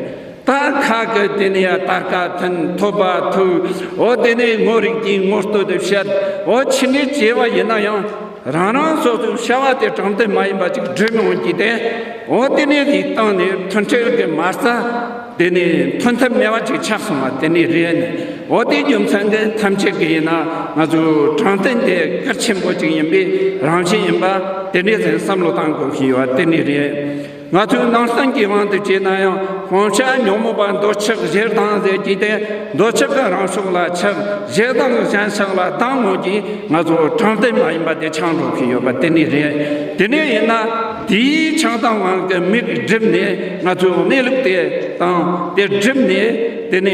ད་ཁ་གི་དེ་ནས་ཡ་ད་དཀའ་ཐུན་ཐོབ་པ་ཐུག་འོ་དེ་ནས་ངོ་རིག་གིས་ངོ་བསྟོད་དེ་བཤད། འོ་ཕྱི་ནས་བྱས་པ་ཡིན་ན་ཡང་རང་རང་སོ་སོའི་བྱ་བ་དེ་དྲང་བདེན་མ་ཡིན་པ་ཅིག་སྒྲུབ་ཡོང་གི་དེ། འོ་དེ་ནས་དེའི་སྟེང་ནས་མཐུན་སྒྲིལ་གྱི་མ་རྩ་དེ་ནས་མཐུན་ཐབས་མེད་པ་ཅིག་ཆགས་སོང་བ་དེ་ནས་རེད་ནས། འོ་དེའི་རྒྱུ་མཚན་གྱིས་ཐམས་ཅད་ཀྱིས་ཡིན་ན་ང་ཚོའི་དྲང་བདེན་དེ་གལ་ཆེན་པོ་ཅིག་ཡིན་པའི་རང་བཞིན་ཡིན་པ་དེ་འདྲའི་ཟིན་བསམ་བློ་བཏང་དགོས་ཀྱི་ཡོད་པ་དེ་ནས་རེད། ང་ཚོའི་ནང་བསྟན་གྱི་དབང་དུ་བྱས་ན་ཡང་། སྤང་བྱ་ཉོན་མོངས་པ་འདོད་ཆགས་ཞེ་སྡང་ཟེར་གྱི་དེ། འདོད་ཆགས་ཀྱི་རང་ཕྱོགས་ལ་ཆགས། ཞེ་སྡང་གི་གཞན་ཕྱོགས་ལ་སྡང་ངོ་གྱིས་ང་ཚོ་དྲང་བདེན་མ་ཡིན་པ་དེ་ཆགས་འགྲོ་གི་ཡོད་པ་དེ་ནི་རེད། དེ་ནས་ཡིན་ན་དེའི་ཆགས་སྡང་དབང་གི་མིག་བསྒྲིབས་ནས་ང་ཚོའི་གནས་ལུགས་དེ་དང་དེ་བསྒྲིབས་ནས། དེ་ནས་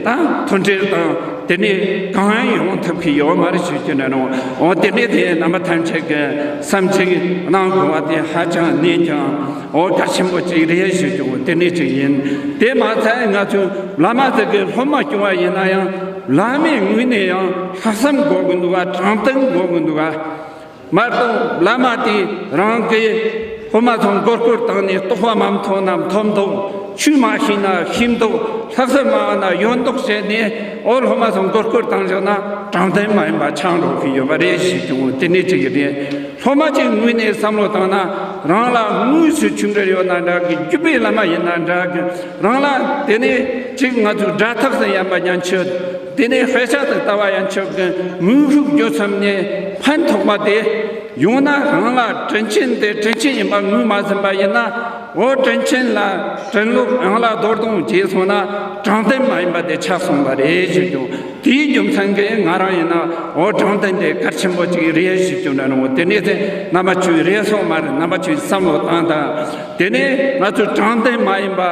ད་མཐུན་སྒྲིལ་དང་དེ་ནས་གང་ཡང་ཡོང་ཐུབ་ཀྱི་ཡོད་མ་རེད་ཞུ་རྒྱུ་ནི་རུང་། འོ་དེ་འདྲའི་དེ་རྣམ་པ་ཐམས་ཅད་ཀྱིས་བསམ་གཞིག་གནང་དགོས་པ་དེ་ཧ་ཅང་ནས་ཀྱང་འོ་གལ་ཆེན་པོ་ཅིག་རེད་ཞུ་རྒྱུ་དེ་འདྲའི་ཅིག་ཡིན། དེ་མ་ཚད་ང་ཚོའི་བླ་མ་ཟེར་གི་སློབ་མ་སྐྱོང་བ་ཡིན་ན་ཡང་། བླ་མའི་ངོས་ནས་ཡང་ལྷག་བསམ་དགོས་ཀྱི་འདུག་ག། དྲང་བདེན་དགོས་ཀྱི་འདུག་ག། མ་གཏོགས་བླ་མ་དེས་རང་གི་སློབ་མ་ཚོ་མགོ་སྐོར་བཏང་ནས། རྟོགས་པ་མ་ཐོབ་ན་ཐོབ་མདོག། ཆོས་མ་ཤེས་ན་ཤེས་མདོག། ལྷག་བསམ་མ་བ་ན་ཡོད་མདོག་བྱས་ནས། འོ་སློབ་མ་ཚོ་མགོ་སྐོར་བཏང་བཞག་ན་དྲང་བདེན་མ་ཡིན་པ་ཆགས་འགྲོ་གི་ཡོད་པ་རེད་ཞུ་རྒྱུ་དེ་ནས་ཅིག་རེད། སློབ་མ་གཅིག་ངོས་ནས་བསམ་བློ་བཏང་ན། རང་ལ་དངོས་སུ་ཆོས་འབྲེལ་ཡོད་ན་འདྲ་གི། བརྒྱུད་པའི་བླ་མ་ཡིན་ན་འདྲ་གི། རང་ལ་དེ་ནས་ཅིག་ང་ཚོའི་སྒྲ་ཐག་ཏུ་ཡན་པ་ཉན་ཆོད། དེ་ནས་དཔེ་ཆ་དང་ལྟ་བ་ཡན་ཆོད་ཀྱི་དངོས་ཤུགས་བརྗོད་མཚམས་ནས་ཕན་ཐོགས་པ་དེ་ཡོང་ན། རང་ལ་དྲིན་ཆེན་དེ་དྲིན་ཆེན་ཡིན་པ་ངོས་མ་ཟིན་པ་ཡིན་ན། འོ་དྲིན་ཆེན་ལ་དྲིན་ལོག་ཡང་ལ་རྡོར་གདོང་བྱས་སོང་ན་དྲང་བདེན་མ་ཡིན་པ་དེ་ཆགས་སོང་བ་རེད་ཞུ་རྒྱུ། དེའི་རྒྱུ་མཚན་གྱིས་ང་རང་ཡིན་ན་འོ་དྲང་བདེན་དེ་གལ་ཆེན་པོ་ཅིག་རེད་ཞུ་རྒྱུ་འདྲ་ནོ། དེ་ནས་དེ་རྣམ་པ་ཚོས་རེད་སོང་མ་རེད། རྣམ་པ་ཚོས་བསམ་བློ་བཏང་དང་། དེ་ནས་ང་ཚོས་དྲང་བདེན་མ་ཡིན་པ་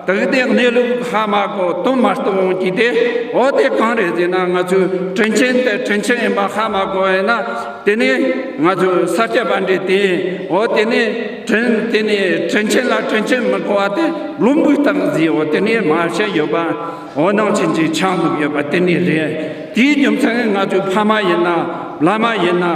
དག་དེ་གནས་ལུགས་ཧ་མ་གོ་དོན་མ་རྟོགས་འོང་གི་དེ། འོ་དེ་གང་རེད་ཟེར་ན་ང་ཚོས་དྲིན་ཆེན་དེ་དྲིན་ཆེན་ཡིན་པ་ཧ་མ་གོ་ཡིན་ན། དེ་ནས་ང་ཚོས་ས་སྐྱ་པཎྜི་ཏས་འོ་དེ་ནས་དྲིན་དེ་ནས་དྲིན་ཆེན་ལ་དྲིན་ཆེན་མི་གོ་བ་དེ་བླུན་པོའི་རྟགས་ཟེར་འོ་དེ་ནས་མ་བཤད་ཡོད་པ། འོ་ནང་བཞིན་གྱི་ཆགས་འདུག་ཡོད་པ་དེ་ནས་རེད། དེའི་རྒྱུ་མཚན་ང་ཚོའི་ཕ་མ་ཡིན་ན་བླ་མ་ཡིན་ན་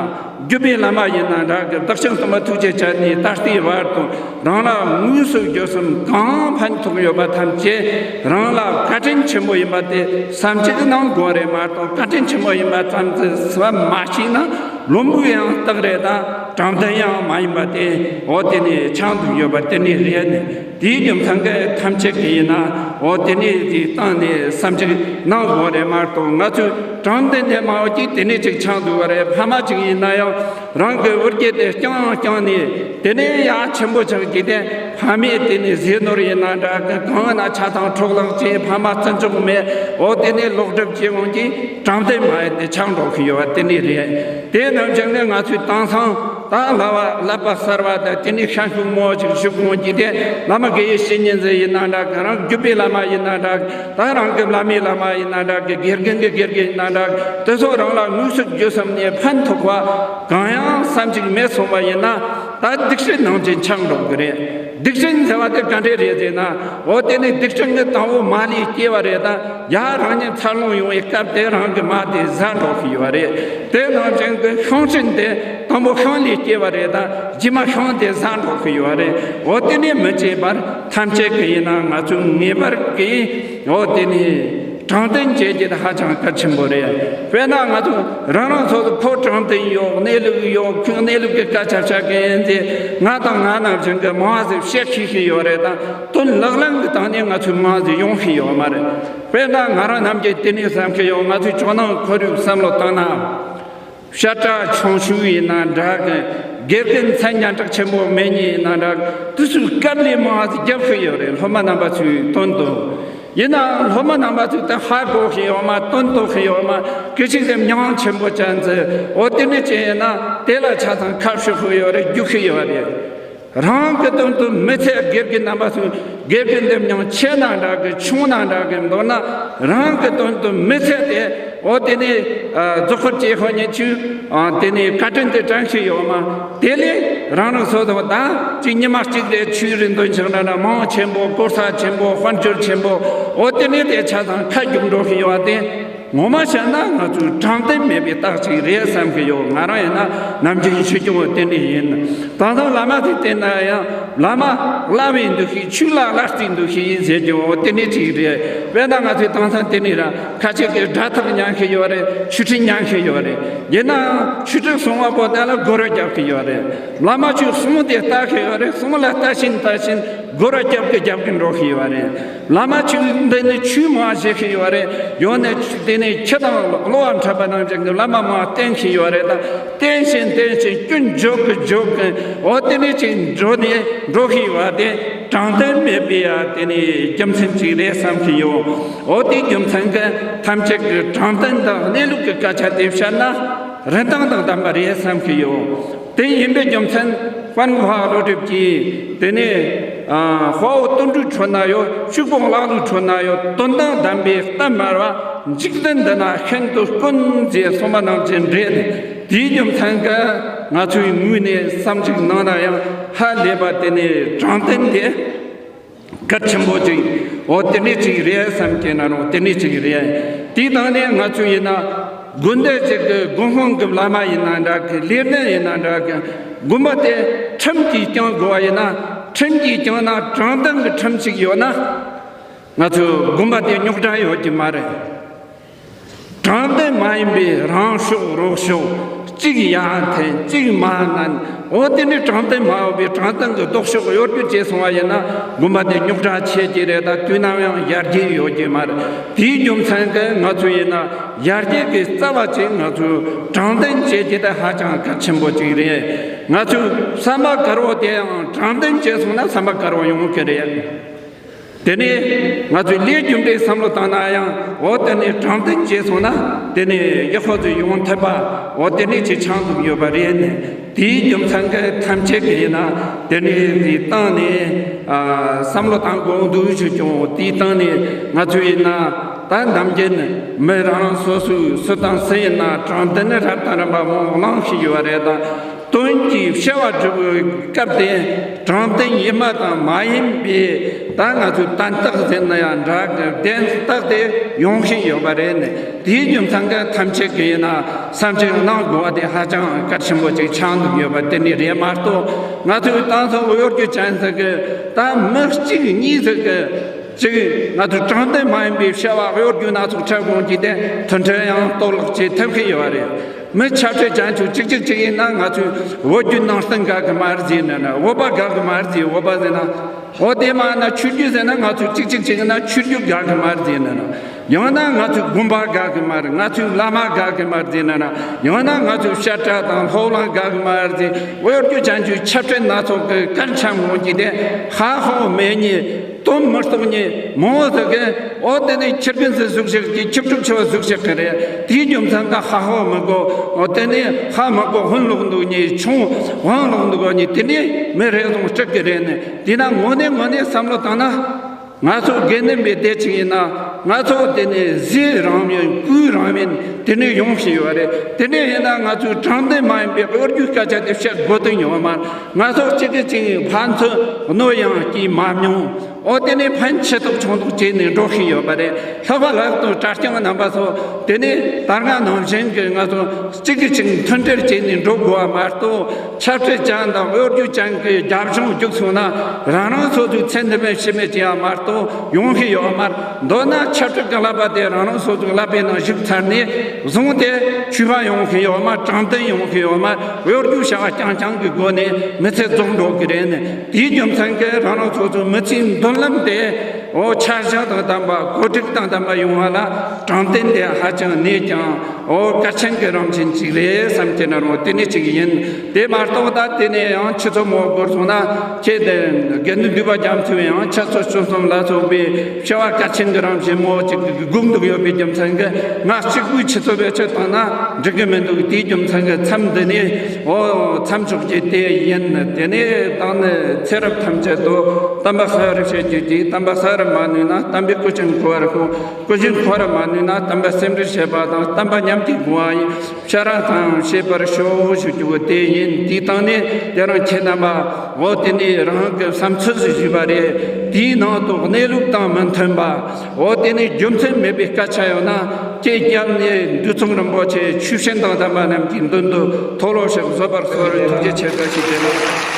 བརྒྱུད་པའི་བླ་མ་ཡིན་ན་འདྲ་གི། བདག་ཅག་སྟོན་པ་ཐུགས་རྗེ་ཅན་ནས་ད་ལྟའི་བར་དུ་རང་ལ་དངོས་སུ་བརྗོད་གསུམ་གང་ཕན་ཐོགས་ཡོད་པ་ཐམས་ཅད་རང་ལ་བཀའ་དྲིན་ཆེན་པོ་ཡིན་པ་དེ་བསམ་གཞིག་གནང་དགོས་རེད་མ་གཏོགས། བཀའ་དྲིན་ཆེན་པོ་ཡིན་པ་ཙམ་དུ་བསམ་མ་ཤེས་ན་བླུན་པོའི་ཡང་རྟགས་རེད་དང་དྲང་བདེན་ཡང་མ་ཡིན་པ་དེ་འོ་དེ་ནས་ཆགས་འདུག་ཡོད་པ་དེ་ནས་རེད་ནས། དེའི་རྒྱུ་མཚན་གྱིས་ཐམས་ཅད་ཀྱིས་ཡིན་ན་འོ་དེ་ནས་དེའི་སྟེང་ནས་བསམ་གཞིག་གནང་དགོས་རེད་མ་གཏོགས། ང་ཚོས་དྲང་བདེན་དེ་མ་འོ་ཅིག་དེ་ནས་ཅིག་ཆགས་འདུག་པ་རེད། ཕ་མ་ཅིག་ཡིན་ན་ཡང་རང་གི་བུ་རྒྱུད་དེ་བསྐྱངས་བསྐྱངས་ནས་དེ་ནས་ཡང་ཆེན་པོ་ཆགས་ཀྱི་དེ། ཕ་མས་དེ་ནས་ཟས་ནོར་ཡིན་ན་འདྲ་གི། གང་ན་ཆ་ཚང་འཕྲོག་བརླག་བྱས། ཕ་མ་བརྩི་འཇོག་མེད། འོ་དེ་ནས་ལོག་སྒྲུབ་བྱེད་འོང་གི་དྲང་བདེན་མ་ཡིན་དེ་ཆགས་འགྲོ་གི་ཡོད་པ་དེ་ནས་རེད། དེ་རྣམས་ཀྱང་ནི་ང་ཚོས་དེང་སང་ད་བསླབ་པ་བསླབ་པ་གསར་བ་དང་དེ་ནས་ཤན་ཤུགས་མང་ཅིག་ཞུགས་འོང་གི་དེ། བླ་མ་དགེ་བའི་བཤེས་གཉེན་ཟེར་ཡིན་ན་འདྲ་གི། རང་བརྒྱུད་པའི་བླ་མ་ཡིན་ན་འདྲ་གི། ད་རང་གི་བླ་མའི་བླ་མ་ཡིན་ན་འདྲ་གི། དགེ་རྒན་གྱི་དགེ་རྒན་ཡིན་ན་འདྲ་གི། དེ་ཚོ་རང་ལ་དངོས་སུ་བརྗོད་གསུམ་ནས་ཕན་ཐོགས་པ་གང་ཡང་བསམ་གཞིག་མེད་སོང་བ་ཡིན་ན་ད་སྡིག་སྲིན་ནང་བཞིན་ཆགས་འགྲོ་གི་རེད། སྡིག་སྲིན་ཟེར་བ་དེ་ག་འདྲས་རེད་ཟེར་ན། འོ་དེ་ནི་སྡིག་སྲིན་གྱི་དང་པོ་མ་ལུས་སྐྱེ་བ་རེད་ད། ཡ་རང་ཉིད་འཚར་ལོངས་ཡོང་བའི་སྐབས་དེ་རང་གི་མ་དེ་ཟ་འགྲོ་གི་ཡོད་རེད། དེ་ནང་བཞིན་གྱི་ཤིང་སྲིན་དེ་དང་པོ་ཤིང་ལས་སྐྱེ་བ་རེད་ད། རྗེས་མ་ཤིང་དེ་ཟ་འགྲོ་གི་ཡོད་རེད། འོ་དེ་ནི་མི་བྱེད་པར་ཐམས་ཅད་ཀྱི་ཡིན་ན་ང་ཚོས་ངེས་པར་གྱིས་འོ་དེ་ནི་དྲང་བདེན་བྱེད་རྒྱུ་དེ་ཧ་ཅང་གལ་ཆེན་པོ་རེད། དཔེར་ན་ང་ཚོ་རང་རང་སོ་སོ་ཁོ་དྲང་བདེན་ཡོད། གནས་ལུགས་ཡོད། ཁོས་གནས་ལུགས་ཀྱི་སྐད་ཆ་བཤད་མཁན་ཡིན་ཏེ། ང་དང་ང་ནང་བཞིན་གྱི་མང་ཟིག་བཤད་ཤེས་ཤེས་ཡོད་རེད་ད། དོན་ལག་ལེན་གྱི་སྟེང་ནས་ང་ཚོས་མང་ཟིག་ཡོང་ཤེས་ཡོད་མ་རེད། དཔེར་ན་ང་རང་ནམ་རྒྱུན་དེ་ནས་བསམ་གྱི་ཡོད། ང་ཚོའི་ཇོ་ནང་ཁོར་ཡུག་བསམ་བློ་བཏང་ན། བཤད་གྲྭ་ཆུང་ཤོས་ཡིན་ན་འདྲ་གི། དགེ་རྒན་མཚན་སྙན་གྲགས་ཆེན་པོ་མེད་མཁན་ཡིན་ན་འདྲ་གི། དེ་ཚོའི་སྐབས་ལས་མང་ཟིག་རྒྱབ་ཤེས་ཡོད་རེད། སློབ་མ་རྣམ་པ་ཚོའི་དོན་དུ། ཡིན་ནའང་སློབ་མ་རྣམ་པ་ཚོས་ད་ཧ་གོ་ཤེས་ཡོད་མ། དོན་རྟོགས་ཤེས་ཡོད་མ། སྐད་ཅིག་དེ་མྱོང་ཆེན་པོ་ཅན་ཟིག་འོ་དེ་ནས་ཅི་ཡིན་ན་དེ་ལ་ཆ་ཚང་ཁ་ཕྱོགས་ཤིག་ཡོད་རེད། རྒྱུག་ཤིག་ཡོད་རེད། རང་གི་དོན་དུ་མི་ཚད་དགེ་རྒན་རྣམ་པ་ཚོས་དགེ་རྒན་འདེམས་མྱོང་ཆེ་ན་འདྲ་གི། ཆུང་ན་འདྲ་གི། མདོར་ན་རང་གི་དོན་དུ་མི་ཚད་དེ་འོ་དེ་ནས་རྫོགས་སྐོར་བཅས་ཤོག་ཉིན་ཆུ་དེ་ནས་བཀའ་དྲིན་དེ་དྲན་ཤེས་ཡོད་མ། དེ་ལས་རང་རང་སོ་སོ་ད་ཅིག་ཉི་མ་གཅིག་རེ་ཆོས་རེ་འདོན་ཆོག་འདྲ་འདྲ། མང་ཆེན་པོ་གོ་ས་ཆེན་པོ་དཔལ་འབྱོར་ཆེན་པོ་འོ་དེ་ནས་དེ་ཆ་ཚང་ཁ་རྒྱུག་འགྲོ་གི་ཡོད་དེ། ངོ་མ་བཤད་ན་ང་ཚོས་དྲང་བདེན་མེད་པའི་རྟགས་ཅིག་རེད་བསམ་གི་ཡོད། ང་རང་ཡིན་ན་ནམ་རྒྱུན་ཞུ་རྒྱུ་བོ་དེ་འདྲ་ཡིན། ད་ལྟ་བླ་མ་དེ་བལྟས་ན་ཡང་བླ་མ་བླ་བའི་འདུ་ཤེས། ཆོས་ལ་བླ་རྩིའི་འདུ་ཤེས་ཡིན་ཟེར་རྒྱུ་བོ་དེ་འདྲ་ཅིག་རེད། དཔེར་ན་ང་ཚོས་དེང་སང་དེ་ནས་ར་ཁ་ཆེ་གི་སྒྲ་ཐག་ཉན་གི་ཡོད་རེད། ཆོས་ཁྲིད་ཉན་གི་ཡོད་རེད། ཡིན་ནའང་ཆོས་ཁྲིད་གསུང་བ་པོ་དེ་ལ་སྒོ་ར་རྒྱབ་གི་ཡོད་རེད། བླ་མ་ཆོས་གསུང་དེ་ལྟ་གི་ཡོད་རེད། གསུང་ལ་ལྟ་བཞིན་ལྟ་བཞིན་སྒོ་ར་རྒྱབ་གི་རྒྱབ་གི་འགྲོ་གི་ཡོད་རེད། བླ་མ་ཆོས་འདི་ནི་ཆོས་མང་བཤད་ཤེས་ཡོད་རེད། ཡང་ན་དེ་ནས་ཁྱི་དང་གློ་བ་འཁྲབ་པ་ནང་བཞིན་གྱི་བླ་མ་མང་བསྟེན་ཤེས་ཡོད་རེད་ད། བསྟེན་བཞིན་བསྟེན་བཞིན་སྐྱོན་འཇོག་གི་འཇོག་གི་འོ་དེ་ནས་ཅིག་འགྲོ་ནས་འགྲོ་ཤེས་ཡོད་དེ། དྲང་བདེན་མེད་པའི་ཡ་དེ་ནས་རྒྱུ་མཚན་ཅིག་རེད་བསམ་གྱི་ཡོད། འོ་དེའི་རྒྱུ་མཚན་གྱིས་ཐམས་ཅད་ཀྱིས་དྲང་བདེན་དང་གནས་ལུགས་ཀྱི་སྐད་ཆ་དེ་བཤད་ན་རིན་ཐང་དང་ལྡན་པ་རེད་བསམ་གྱི་ཡོད། དེ་ཡིན་པའི་རྒྱུ་མཚན་དཔལ་མགོན་བློ་གྲོས་ཀྱིས་དེ་ནས་ཨ་དཔའ་བོ་དོན་གྲུབ་ཁྲོད་ན་ཡོད། ཕྱུག་པོ་ཀླ་ཀློའི་ཁྲོད་ན་ཡོད། དོན་དང་ལྡན་པའི་གཏམ་སྨྲ་བ། འཇིག་རྟེན་འདི་ན་ཤིན་ཏུ་དཀོན་ཟེར་གསུངས་པ་ནང་བཞིན་རེད། དེའི་རྒྱུ་མཚན་གྱིས་ང་ཚོའི་ངོས་ནས་བསམ་གཞིག་གནང་ན་ཡང་ཧ་ལས་པ་དེ་ནས་དྲང་བདེན་དེ། གལ་ཆེན་པོ་ཅིག་འོ་དེ་འདྲས་ཅིག་རེད་བསམ་གྱི་ན་རུང་དེ་འདྲས་ཅིག་རེད། དེའི་སྟེང་ནས་ང་ཚོ་ཡིན་ན་དགོན་སྡེ་ཅིག་གི་དགོན་དཔོན་གྱི་བླ་མ་ཡིན་ན་འདྲ་གི། ལས་སྣེ་ཡིན་ན་འདྲ་གི། དགོན་པ་དེ་ཁྲིམས་ཀྱིས་བསྐྱང་དགོས་པ་ཡིན་ན་ཁྲིམས་ཀྱིས་བསྐྱངས་ན། དྲང་བདེན་གྱི་ཁྲིམས་ཅིག་ཡོད་ན་ང་ཚོའི་དགོན་པ་དེ་རྙོག་དྲ་ཡོད་ཀྱི་མ་རེད། དྲང་བདེན་མ་ཡིན་པའི་རང་ཕྱོགས་རོགས་ཕྱོགས་ གཅིག་ཡར་འཐེན་གཅིག་མར་མནན། འོ་དེ་ནས་དྲང་བདེན་མ་ཡོད་པའི་དྲང་བདེན་གྱི་ལྡོག་ཕྱོགས་གཡོ་སྒྱུ་བྱས་སོང་བ་ཡིན་ན། དགོན་པ་དེ་རྙོག་དྲ་ཆེ་གི་རེད། ད་དུས་ནམ་ཡང་ཡར་རྒྱས་ཡོད་ཀྱི་མ་རེད། དེའི་རྒྱུ་མཚན་གྱིས་ང་ཚོ་ཡིན་ན་ཡར་རྒྱས་ཀྱི་རྩ་བ་ཅིག་ང་ཚོས་དྲང་བདེན་བྱེད་རྒྱུ་དེ་ཧ་ཅང་གལ་ཆེན་པོ་ཅིག་རེད། ང་ཚོའི་བསམ་པ་དཀར་བོ་དེ་ཡང་དྲང་བདེན་བྱས་སོང་ན་བསམ་པ་དཀར་བོ་ཡོང་གི་རེད། དེ་ནས་ང་ཚོས་ལས་རྒྱུ་འབྲས་བསམ་བློ་བཏང་ན་ཡང་། འོ་དེ་ནས་དྲང་བདེན་བྱས་སོང་ན་དེ་ནས་ཡག་པོ་ཚོ་ཡོང་ཐུབ་པ། འོ་དེ་ནས་ཅིག་ཆགས་འདུག་ཡོད་པ་རེད། ནས་དེའི་རྒྱུ་མཚན་གྱིས་ཐམས་ཅད་ཀྱིས་ཡིན་ན་དེ་ནས་དེའི་སྟེང་ནས་ཨ་བསམ་བློ་བཏང་དགོས་འདུག་ཞུ་ཀྱང་། དེའི་སྟེང་ནས་ང་ཚོས་ཡིན་ན་ད་ནམ་རྒྱུན་མི་རང་རང་སོ་སོའི་སུ་དང་སུ་ཡིན་ན་དྲང་བདེན་ནི་རབ་དང་རིམ་པ་མང་བླངས་ཤིག་ཡོད་པ་རེད། ད་དོན་གྱི་བྱ་བ་སྒྲུབ་པའི་སྐབས་དེ་དྲང་བདེན་ཡིན་པ་དང་མ་ཡིན་པའི་ད་ང་ཚོའི་དན་རྟགས་ཟེར་ན་ཡང་འདྲ་གི་བདེན་རྟགས་དེ་ཡོང་བཞིན་ཡོད་པ་རེད། ནས་དེའི་རྒྱུ་མཚན་གྱིས་ཐམས་ཅད་ཀྱིས་ཡིན་ན་བསམ་ཚུལ་གནང་དགོས་པ་དེ་ཧ་ཅང་གལ་ཆེན་པོ་ཅིག་ཆགས་འདུག་ཡོད་པ་དེ་ནི་རེད་མ་གཏོགས། ང་ཚོའི་ཏང་སྲོལ་གཡོ་སྒྱུ་ཅན་ཟེར་གི་ད་མི་གཅིག་གཉིས་ཟེར་གི་ཅིག་ང་ཚོས་དྲང་བདེན་མ་ཡིན་པའི་བྱ་བ་གཡོ་སྒྱུ་སྣ་ཚོགས་འཁྲབ་འོང་གི་དེ་མཐུན་སྒྲིལ་ཡང་གཏོར་བརླག་བྱེད་ཐབས་ཤེས་ཡོད་རེད། མི་ཆབ་སྲིད་བྱང་ཆུབ་གཅིག་གཅིག་གཅིག་ཡིན་ན། ང་ཚོས་བོད་བརྒྱུད་ནང་བསྟན་དགའ་གི་མ་རེད་ཟེར་ན་ན། བོད་པ་དགའ་གི་མ་རེད་ཟེར། བོད་པ་ཟེར་ན། འོ་དེ་མ་ན་ཆོས་བརྒྱུད་ཟེར་ན། ང་ཚོས་གཅིག་གཅིག་གཅིག་ཡིན་ན་ཆོས་བརྒྱུད་དགའ་གི་མ་རེད་ཟེར་ན་ན། ཡང་ན་ང་ཚོས་དགོན་པ་དགའ་གི་མ་རེད། ང་ཚོས་བླ་མ་དགའ་གི་མ་རེད་ཟེར་ན་ན། ཡང་ན་ང་ཚོས་བཤད་གྲྭ་དང་སློབ་གླིང་དགའ་གི་མ་རེད་ཟེར། གཡོ་སྒྱུ་ཅན་གྱི་ཆབ་སྲིད་སྣ་ཚོགས་ཀྱི་གར་འཆམ་འོང་གི་དེ་ཧ་ཧོ་མེད་ཉེ། དོན་མི་རྟོགས་ཉེ་མང་བོ་ཟིག་གིས། འོ་དེ་ནས་ཁྱི་རྒན་ཟིག་གཟུགས་ཤིག་གི་ཁྱི་ཕྲུག་ཆེ་བ་གཟུགས་ཤིག་གི་རེད། དེའི་རྒྱུ་མཚན་ག་ཧ་ཧོ་མི་དགོ། འོ་དེ་ནས་ཧ་མི་གོ་ཧོན་ལོག་འདུག་ཉེ་ཆུང་ཧོན་ལོག་འདུག་ཉེ་དེ་ནས་མི་རེ་ཟུང་སྐྲག་གི་རེད། ནས་དེས་ན་དངོས་གནས་དངོས་གནས་བསམ་བློ་བཏང་ན། ང་ཚོ་དགེ་འདུན་པའི་སྡེ་གཅིག་ཡིན་ན། ང་ཚོ་དེ་ནས་ཟས་རང་ཡིན་གོས་རང་ཡིན་དེ་ནས་ཡོང་བཞིན་ཡོད་རེད། དེ་ནས་ཡིན་ན་ང་ཚོས་དྲང་བདེན་མ་ཡིན་པའི་གཡོ་སྒྱུའི་སྐད་ཆ་དེ་བཤད་དགོས་དོན་ཡོད་མ་རེད། ང་ཚོ་གཅིག་གིས་གཅིག་ཕན་ཚུན་གནོད་ཡང་སྐྱེལ་མ་མྱོང་། འོ་དེ་ནས་ཕན་ཆེ་ཐོག་ཆུང་ཐོག་བྱས་ནས་འགྲོ་བཞིན་ཡོད་པ་རེད། ལྷག་པར་ལག་ཏུ་གྲྭ་རྐྱང་རྣམ་པ་ཚོ་དེ་ནས་ད་སྔ་ནང་བཞིན་གྱི་ང་ཚོ་གཅིག་གིས་གཅིག་མཐུན་སྒྲིལ་བྱས་ནས་འགྲོ་དགོས་པ་མ་གཏོགས། ཆབ་སྲིད་ཅན་དང་གཡོ་སྒྱུ་ཅན་གྱི་རྒྱབ་ལྗོངས་རྒྱུགས་སོང་ན། རང་རང་སོ་སོའི་ཚེ་འདི་མེད་ཕྱི་མེད་ཅི་ཡང་མ་གཏོགས་ཡོང་གི་ཡོད་མ་རེད། མདོར་ན་ཆབ་སྲིད་ཀྱི་ཀླད་པ་དེ་རང་རང་སོ་སོའི་ཀླད་པའི་ནང་ཞུགས་ཚར་ནས་བཟུང་སྟེ་ཆོས་པ་ཡོང་གི་ཡོད་མ་རེད། དྲང་བདེན་ཡོང་གི་ཡོད་མ་རེད། གཡོ་སྒྱུ་བྱ་བ་རྐྱང་རྐྱང་གི་སྒོ་ནས་མི་ཚེ་རྫོགས་འགྲོ་གི་རེད། ནས་དེའི་རྒྱུ་མཚན་གྱིས་རང་རང་སོ་སོའི་མི་ཚེའི་མདུན་ལམ་དེ། འོ་འཆར་གཞི་དང་ལྡན་པ། གོ་སྒྲིག་དང་ལྡན་པ་ཡོང་བ་ལ་དྲང་བདེན་དེ་ཧ་ཅང་གནས་ཀྱང་། འོ་གལ་ཆེན་གྱི་རང་བཞིན་ཅིག་རེད་བསམ་གྱི་ན་རུང་དེ་ནས་ཅིག་ཡིན། དེ་མ་གཏོགས་ད་དེ་ནས་ཡང་ཆུ་ཚོད་མོ་འགོར་སོང་ན། ཁྱེད་དེ་དགེ་འདུན་འདུས་པ་རྒྱ་མཚོས་ཡང་འཆད་རྩོད་སྤྱོད་གསུམ་ལ་སོགས་པའི་བྱ་བ་གལ་ཆེན་གྱི་རང་བཞིན་མོ་ཅིག་སྒུག་འདུག་ཡོད་པའི་རྒྱུ་མཚན་གྱིས། ང་གཅིག་པུས་ཆུ་ཚོད་བེད་སྤྱོད་བཏང་ན་འགྲིག་གི་མི་འདུག་དེའི་རྒྱུ་མཚན་གྱིས་མཚམས་འདི་ནས་འོ་མཚམས་འཇོག་རྒྱུ་དེ་ཡིན། དེ་ནས་ད་ནི་ཚེ་རབས་ཐམས་ཅད་དུ་བསྟན་པ་གསལ་བར་བྱེད་རྒྱུ་གཅིག་བསྟན་པ་གསལ་བར་མ་ནུས་ན། བསྟན་པའི་སྐུ་ཅན་འཁོར་བར་ཤོག་སྐུ་ཅན་འཁོར་བར་མ་ནུས་ན། བསྟན་པ་སེམས་འགྲེལ་བྱེད་པ་དང་། བསྟན་པ་ཉམས་ཀྱི་དགོངས་པ་ཡིན། ཕྱིར་རང་དང་བྱེད་པར་ཤོག་ཞུ་རྒྱུ་དེ་ཡིན། དེའི་སྟེང་ནས་དེ་རིང་ཁྱེད་རྣམ་པ་འོ་དེ་ནས་རང་གི་བསམ་ཚུལ་ཞིག་ཞུས་པ་རེད། དེའི་ནང་དུ་གནས་ལུགས་དང་མི་མཐུན་པ། འོ་དེ་ནས་རྒྱུ་མཚན་མེད་པའི་སྐད་ཆ་ཡོད་ན། ཁྱེད་རྒྱབ་ནས་འདུལ་ཚོགས་རིན་པོ་ཆེ་ཆོས་སྤྱན་དང་ལྡན་པ་རྣམས་ཀྱི་མདུན་དུ་མཐོལ་ལོ་བཤགས་བཟོད་པར་གསོལ། ཐུགས་རྗེ་ཆེ་བཀའ་ཞིག་དེ་ལ།